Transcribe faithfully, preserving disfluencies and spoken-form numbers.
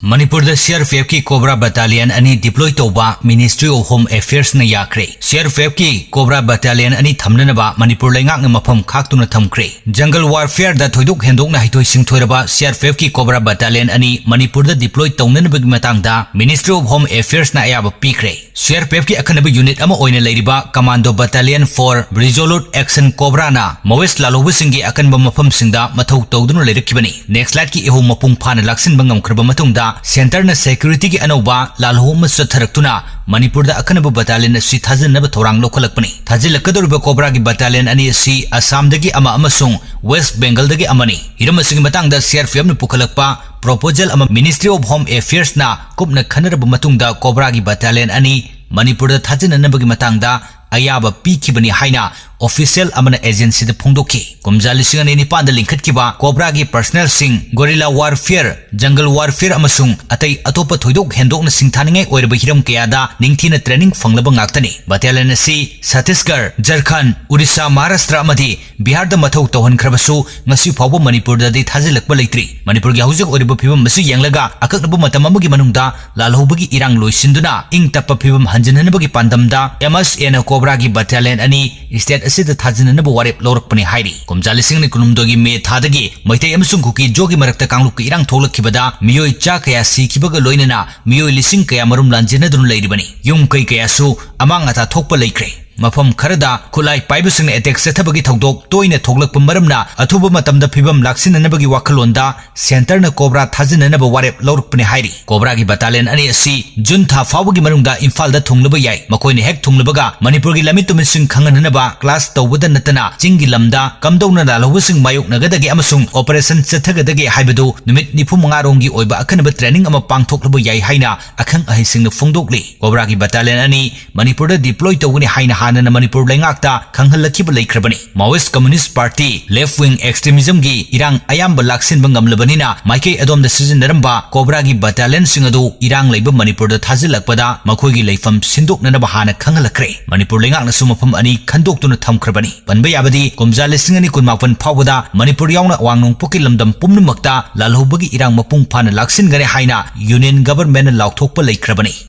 ꯃꯅꯤꯄꯨꯔꯗ CRPFꯀꯤ COBRA Battalion ꯑꯅꯤ deploy ꯇꯧꯕ Ministry of Home Affairsꯅ ꯌꯥꯈ꯭ꯔꯦ꯫ CRPFꯀꯤ COBRA Battalion ꯑꯅꯤ ꯊꯝꯅꯅꯕ ꯃꯅꯤꯄꯨꯔ ꯂꯩꯉꯥꯛꯅ ꯃꯐꯝ ꯈꯥꯛꯇꯨꯅ ꯊꯝꯈ꯭ꯔꯦ꯫ Jungle warfareꯗ ꯊꯣꯏꯗꯣꯛ ꯍꯦꯟꯗꯣꯛꯅ ꯍꯩꯊꯣꯏ ꯁꯤꯡꯊꯣꯏꯔꯕ CRPFꯀꯤ COBRA Battalion ꯑꯅꯤ ꯃꯅꯤꯄꯨꯔꯗ deploy ꯇꯧꯅꯅꯕꯒꯤ ꯃꯇꯥꯡꯗ Ministry of Home Affairsꯅ ꯑꯌꯥꯕ ꯄꯤꯈ꯭ꯔꯦ꯫ CRPFꯀꯤ ꯑꯈꯟꯅꯕ unit ꯑꯃ ꯑꯣꯏꯅ ꯂꯩꯔꯤꯕ Commando Battalion for Resolute Action COBRAꯅ Maoist ꯂꯥꯜꯍꯧꯕꯁꯤꯡꯒꯤ ꯑꯀꯟꯕ ꯃꯐꯝꯁꯤꯡꯗ ꯃꯊꯧ ꯇꯧꯗꯨꯅ ꯂꯩꯔꯛꯈꯤꯕꯅꯤ꯫ Naxaliteꯀꯤ ꯏꯍꯧ ꯃꯄꯨꯡ ꯐꯥꯅ ꯂꯥꯛꯁꯤꯟꯕ ꯉꯝꯈ꯭ꯔꯕ ꯃꯇꯨꯡꯗ centreꯅ securityꯒꯤ ꯑꯅꯧꯕ ꯂꯥꯜꯍꯧ ꯑꯃ ꯆꯠꯊꯔꯛꯇꯨꯅ ꯃꯅꯤꯄꯨꯔꯗ ꯑꯈꯟꯅꯕ battalion ꯑꯁꯤ ꯊꯥꯖꯤꯟꯅꯕ ꯊꯧꯔꯥꯡ ꯂꯧꯈꯠꯂꯛꯄꯅꯤ꯫ ꯊꯥꯖꯤꯜꯂꯛꯀꯗꯧꯔꯤꯕ COBRAꯒꯤ battalion ꯑꯅꯤ ꯑꯁꯤ ꯑꯁꯥꯝꯗꯒꯤ ꯑꯃ ꯑꯃꯁꯨꯡ West Bengalꯗꯒꯤ ꯑꯃꯅꯤ꯫ ꯍꯤꯔꯝ ꯑꯁꯤꯒꯤ ꯃꯇꯥꯡꯗ CRPFꯅ ꯄꯨꯈꯠꯂꯛꯄ proposal ꯑꯃ Ministry of Home Affairsꯅ ꯀꯨꯞꯅ ꯈꯟꯅꯔꯕ ꯃꯇꯨꯡꯗ COBRAꯒꯤ battalion ꯑꯅꯤ ꯃꯅꯤꯄꯨꯔꯗ ꯊꯥꯖꯤꯟꯅꯅꯕꯒꯤ ꯃꯇꯥꯡꯗ ꯑꯌꯥꯕ ꯄꯤꯈꯤꯕꯅꯤ ꯍꯥꯏꯅ official ꯑꯃꯅ agencyꯗ ꯐꯣꯡꯗꯣꯛꯈꯤ꯫ ꯀꯨꯝꯖꯥ ꯂꯤꯁꯤꯡ ꯑꯅꯤ ꯅꯤꯄꯥꯟꯗ ꯂꯤꯡꯈꯠꯈꯤꯕ COBRAꯒꯤ personnelꯁꯤꯡ guerrilla warfare, jungle warfare ꯑꯃꯁꯨꯡ ꯑꯇꯩ ꯑꯇꯣꯞꯄ ꯊꯣꯏꯗꯣꯛ ꯍꯦꯟꯗꯣꯛꯅ ꯁꯤꯡꯊꯥꯅꯤꯡꯉꯥꯏ ꯑꯣꯏꯔꯕ ꯍꯤꯔꯝ ꯀꯌꯥꯗ ꯅꯤꯡꯊꯤꯅ training ꯐꯪꯂꯕ ꯉꯥꯛꯇꯅꯤ꯫ Battalion ꯑꯁꯤ ꯆꯠꯇꯤꯁꯒꯔ, ꯖꯔꯈꯟꯗ, ꯎꯔꯤꯁꯥ, ꯃꯍꯥꯔꯥꯁꯇ꯭ꯔ ꯑꯃꯗꯤ ꯕꯤꯍꯥꯔꯗ ꯃꯊꯧ ꯇꯧꯍꯟꯈ꯭ꯔꯕꯁꯨ ꯉꯁꯤ ꯐꯥꯎꯕ ꯃꯅꯤꯄꯨꯔꯗꯗꯤ ꯊꯥꯖꯤꯜꯂꯛꯄ ꯂꯩꯇ꯭ꯔꯤ꯫ ꯃꯅꯤꯄꯨꯔꯒꯤ ꯍꯧꯖꯤꯛ ꯑꯣꯏꯔꯤꯕ ꯐꯤꯕꯝ ꯑꯁꯤ ꯌꯦꯡꯂꯒ ꯑꯀꯛꯅꯕ ꯃꯇꯝ ꯑꯃꯒꯤ ꯃꯅꯨꯡꯗ ꯂꯥꯜꯍꯧꯕꯒꯤ ꯏꯔꯥꯡ ꯂꯣꯏꯁꯤꯟꯗꯨꯅ ꯏꯪ ꯇꯞꯄ ꯐꯤꯕꯝ ꯍꯟꯖꯤꯟꯍꯟꯅꯕꯒꯤ ꯄꯥꯟꯗꯝꯗ MSAꯅ COBRAꯒꯤ battalion ꯑꯅꯤ state ꯑꯁꯤꯗ ꯊꯥꯖꯤꯟꯅꯅꯕ ꯋꯥꯔꯦꯞ ꯂꯧꯔꯛꯄꯅꯤ ꯍꯥꯏꯔꯤ꯫ ꯀꯨꯝꯖꯥ ꯂꯤꯁꯤꯡ ꯑꯅꯤ ꯀꯨꯟꯍꯨꯝꯗꯣꯏꯒꯤ ꯃꯦ ꯊꯥꯗꯒꯤ ꯃꯩꯇꯩ ꯑꯃꯁꯨꯡ ꯀꯨꯀꯤ ꯖꯣꯒꯤ ꯃꯔꯛꯇ ꯀꯥꯡꯂꯨꯞꯀꯤ ꯏꯔꯥꯡ ꯊꯣꯛꯂꯛꯈꯤꯕꯗ ꯃꯤꯑꯣꯏ ꯆꯥ ꯀꯌꯥ ꯁꯤꯈꯤꯕꯒ ꯂꯣꯏꯅꯅ ꯃꯤꯑꯣꯏ ꯂꯤꯁꯤꯡ ꯀꯌꯥ ꯃꯔꯨꯝ ꯂꯥꯟꯖꯦꯟꯅꯗꯨꯅ ꯂꯩꯔꯤꯕꯅꯤ꯫ ꯌꯨꯝ ꯀꯩ ꯀꯌꯥꯁꯨ ꯑꯃꯥꯡ ꯑꯇꯥ ꯊꯣꯛꯄ ꯂꯩꯈ꯭ꯔꯦ꯫ ꯃꯐꯝ ꯈꯔꯗ ꯈꯨꯠꯂꯥꯏ ꯄꯥꯏꯕꯁꯤꯡꯅ attack ꯆꯠꯊꯕꯒꯤ ꯊꯧꯗꯣꯛ ꯇꯣꯏꯅ ꯊꯣꯛꯂꯛꯄ ꯃꯔꯝꯅ ꯑꯊꯨꯕ ꯃꯇꯝꯗ ꯐꯤꯕꯝ ꯂꯥꯛꯁꯤꯟꯅꯅꯕꯒꯤ ꯋꯥꯈꯜꯂꯣꯟꯗ centreꯅ COBRA ꯊꯥꯖꯤꯟꯅꯅꯕ ꯋꯥꯔꯦꯞ ꯂꯧꯔꯛꯄꯅꯤ ꯍꯥꯏꯔꯤ꯫ COBRAꯒꯤ battalion ꯑꯅꯤ ꯑꯁꯤ June ꯊꯥ ꯐꯥꯎꯕꯒꯤ ꯃꯅꯨꯡꯗ ꯏꯝꯐꯥꯜꯗ ꯊꯨꯡꯂꯕ ꯌꯥꯏ꯫ ꯃꯈꯣꯏꯅ ꯍꯦꯛ ꯊꯨꯡꯂꯕꯒ ꯃꯅꯤꯄꯨꯔꯒꯤ ꯂꯝꯃꯤꯠ ꯇꯨꯃꯤꯠꯁꯤꯡ ꯈꯪꯍꯟꯅꯅꯕ class ꯇꯧꯕꯗ ꯅꯠꯇꯅ ꯆꯤꯡꯒꯤ ꯂꯝꯗ ꯀꯝꯗꯧꯅ ꯂꯥꯜꯍꯧꯕꯁꯤꯡ ꯃꯥꯌꯣꯛꯅꯒꯗꯒꯦ ꯑꯃꯁꯨꯡ operation ꯆꯠꯊꯒꯗꯒꯦ ꯍꯥꯏꯕꯗꯨ ꯅꯨꯃꯤꯠ ꯅꯤꯐꯨ ꯃꯉꯥ ꯔꯣꯝꯒꯤ ꯑꯣꯏꯕ ꯑꯈꯟꯅꯕ training ꯑꯃ ꯄꯥꯡꯊꯣꯛꯂꯕ ꯌꯥꯏ ꯍꯥꯏꯅ ꯑꯈꯪ ꯑꯍꯩꯁꯤꯡꯅ ꯐꯣꯡꯗꯣꯛꯂꯤ꯫ COBRAꯒꯤ battalion ꯑꯅꯤ ꯃꯅꯤꯄꯨꯔꯗ deploy ꯇꯧꯒꯅꯤ ꯍꯥꯏꯅ ꯍꯥꯏ꯫ ꯍꯥꯟꯅꯅ Manipur ꯂꯩꯉꯥꯛꯇ ꯈꯪꯍꯜꯂꯛꯈꯤꯕ ꯂꯩꯈ꯭ꯔꯕꯅꯤ꯫ Maoist Communist Party left wing extremism ꯒꯤ ꯏꯔꯥꯡ ꯑꯌꯥꯝꯕ ꯂꯥꯛꯁꯤꯟꯕ ꯉꯝꯂꯕꯅꯤꯅ ꯃꯥꯏꯀꯩ ꯑꯗꯣꯝꯗ ꯁꯤꯖꯤꯟꯅꯔꯝꯕ COBRA ꯒꯤ battalion ꯁꯤꯡ ꯑꯗꯨ ꯏꯔꯥꯡ ꯂꯩꯕ ꯃꯅꯤꯄꯨꯔꯗ ꯊꯥꯖꯤꯜꯂꯛꯄꯗ ꯃꯈꯣꯏꯒꯤ ꯂꯩꯐꯝ ꯁꯤꯟꯗꯣꯛꯅꯅꯕ ꯍꯥꯟꯅ ꯈꯪꯍꯜꯂꯛꯈ꯭ꯔꯦ꯫ ꯃꯅꯤꯄꯨꯔ ꯂꯩꯉꯥꯛꯅꯁꯨ ꯃꯐꯝ ꯑꯅꯤ ꯈꯟꯗꯣꯛꯇꯨꯅ ꯊꯝꯈ꯭ꯔꯕꯅꯤ꯫ ꯄꯟꯕ ꯌꯥꯕꯗꯤ ꯀꯨꯝꯖꯥ ꯂꯤꯁꯤꯡ ꯑꯅꯤ ꯀꯨꯟꯃꯥꯄꯟ ꯐꯥꯎꯕꯗ ꯃꯅꯤꯄꯨꯔ ꯌꯥꯎꯅ ꯑꯋꯥꯡ ꯅꯣꯡꯄꯣꯛꯀꯤ ꯂꯝꯗꯝ ꯄꯨꯝꯅꯃꯛꯇ ꯂꯥꯜꯍꯧꯕꯒꯤ ꯏꯔꯥꯡ ꯃꯄꯨꯡ ꯐꯥꯅ ꯂꯥꯛꯁꯤꯟꯒꯅꯤ ꯍꯥꯏꯅ Union Government ꯅ ꯂꯥꯎꯊꯣꯛꯄ ꯂꯩꯈ꯭ꯔꯕꯅꯤ꯫